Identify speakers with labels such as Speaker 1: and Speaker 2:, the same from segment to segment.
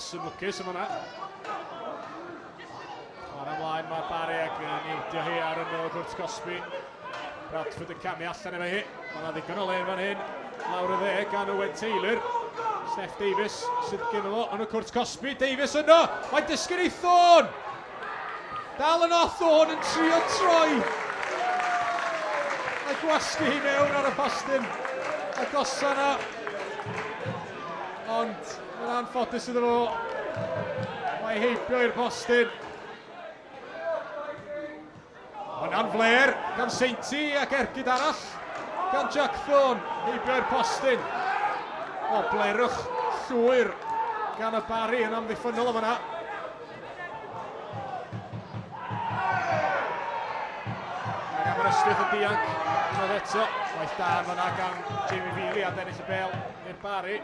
Speaker 1: Press yn lwcus yma na. Chwarae ymlaen mae Barry ac yn ildio hi ar ymyl y cwrt cosbi. Bradford yn camu allan efo hi. Mae yna ddigon o le fan hyn. Lawr y dde gan Owen Taylor. Steph Davies sydd gen fo yn y cwrt cosbi. Davies yno! Mae'n disgyn i Thorne! Dal yno Thorne yn trio troi. Mae gwasgu hi mewn ar y postyn. Agosa yna. Ond mae'n anffodus iddo fo. Mae heibio i'r postyn. Hwnna'n fler gan Seinti ac ergyd arall gan Jack Thorne. Heibio i'r postyn. O, blerwch llwyr gan y Barry yn amddiffynnol o fanna. Ac Aberystwyth yn dianc unwaith eto. Waith da yn fanna gan Jamie Feely a dennill y bel i'r Barry.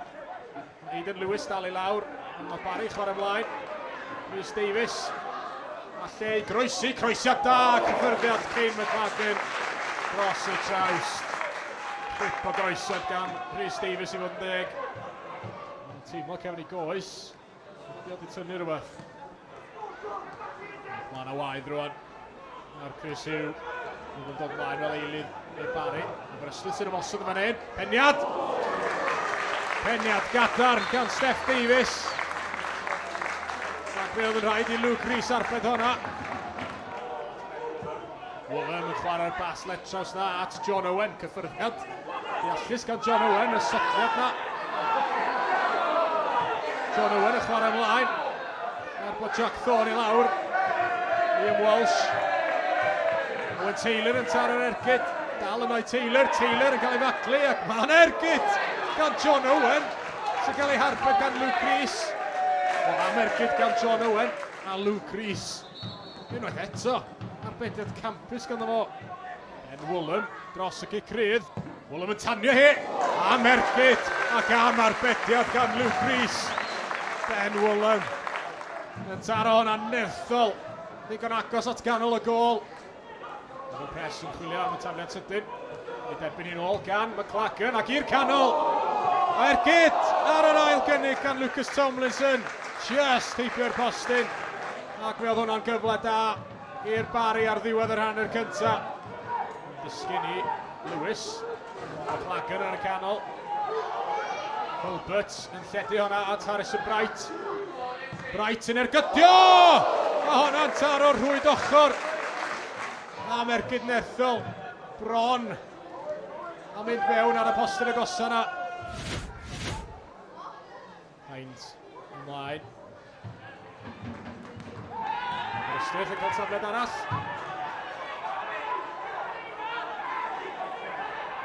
Speaker 1: Aidan Lewis dal i lawr, ond mae Barry chwarae ymlaen. Rhys Davies. A lle i groesi, croesiad da, cyffyrddiad Kane McLagan dros y trawst. Chwip o groesiad gan Rhys Davies i fod yn deg. Mae'n teimlo cefn i goes. Ydy o wedi tynnu rhywbeth. Mae yna waedd rwan. Ar Chris Hugh. Yn dod mlaen fel eilydd i'r Barry. Aberystwyth sy'n ymosod yn fan hyn. Peniad! Peniad gadarn gan Steph Davies. Ac fe oedd yn rhaid i Luke Rees arbed honna. Wogan yn chwarae'r bas letraws na at John Owen, cyffyrddiad deallus gan John Owen, y setliad na. John Owen yn chwarae ymlaen. Er bod Jack Thorne i lawr. Liam Walsh. Owen Taylor yn taro'r ergyd. Dal yno i Taylor. Taylor yn cael ei faglu ac mae'n ergyd gan John Owen sy'n cael ei harbed gan Luke Rees. O, am ergyd gan John Owen a Luke Rees. Unwaith eto, arbediad campus ganddo fo. Ben Woolham dros y gic rydd. Woolham yn tanio hi. Am ergyd ac am arbediad gan Luke Rees. Ben Woolham yn taro hwnna'n nerthol. Ddigon agos at ganol y gôl. Evan Press yn chwilio am y tafliad sydyn. Ei derbyn hi'n ôl gan McLagan ac i'r canol. Ergyd ar yr ail gynnig gan Lucas Tomlinson. Just heibio'r postyn. Ac fe oedd hwnna'n gyfle da i'r Barry ar ddiwedd yr hanner cyntaf. Disgyn i Lewis. McLagan ar y canol. Hulbert yn lledu hwnna at Harrison Bright. Bright yn ergydio! Mae hwnna'n taro'r rhwyd ochr. Am ergyd nerthol. Bron. A mynd mewn ar y postyn agosa yna. Hines ymlaen. Aberystwyth yn cael tabled arall.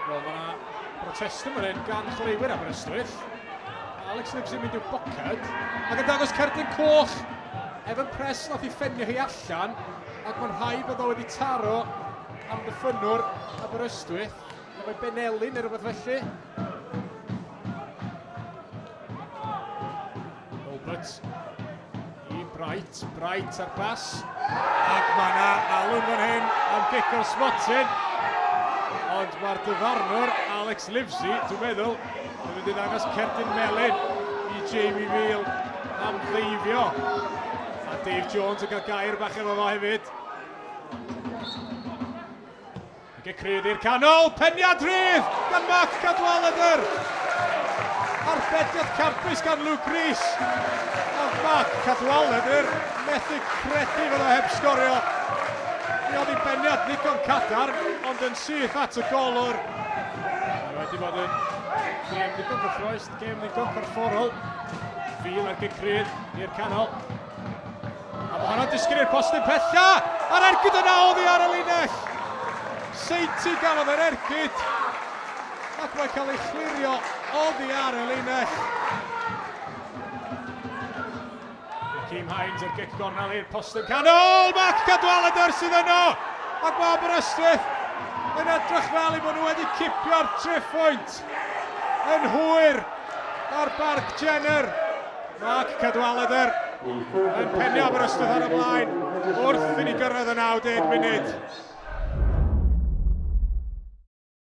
Speaker 1: Wel, mae yna protest yma hyn gan chwaraewyr Aberystwyth. Alex Livesey yn mynd i'w boced ac yn dangos cerdyn coch. Evan Press nath i ffenio hi allan ac mae'n rhaid bod o wedi taro amddiffynnwr Aberystwyth efo'i benelin neu rhywbeth felly. Hulbert i Bright, Bright ar bas. Ac mae yna alw fan hyn am gic o'r smotyn. Ond mae'r dyfarnwr, Alex Livesey, dwi'n meddwl, yn mynd i ddangos cerdyn melyn i Jamie Veal am ddeifio. A Dave Jones yn cael gair bach efo fo hefyd. Ac crydd i'r canol, peniad rhydd gan Mark Cadwaladr. Arbediad campus gan Luke Rees. A Mark Cadwaladr methu credu fod o heb sgorio. Mi oedd hi'n beniad ddigon cadarn, ond yn syth at y golwr. Mae wedi bod yn gêm ddigon gyffroes, gêm ddigon corfforol. Fil ar gic rhydd i'r canol. A mae hwnna'n disgyn i'r postyn pella! A'r ergyd yna oddi ar y linell! Seinti gafodd yr ergyd! Ac mae'n cael ei chlirio oddi ar y linell. Hakeem Hines o'r gic gornel i'r postyn canol! Mark Cadwaladr sydd yno! Ac mae Aberystwyth yn edrych fel eu bod nhw wedi cipio'r triphwynt yn hwyr ar Barc Jenner. Mark Cadwaladr yn penio Aberystwyth ar y blaen wrth i ni gyrraedd y 90 munud.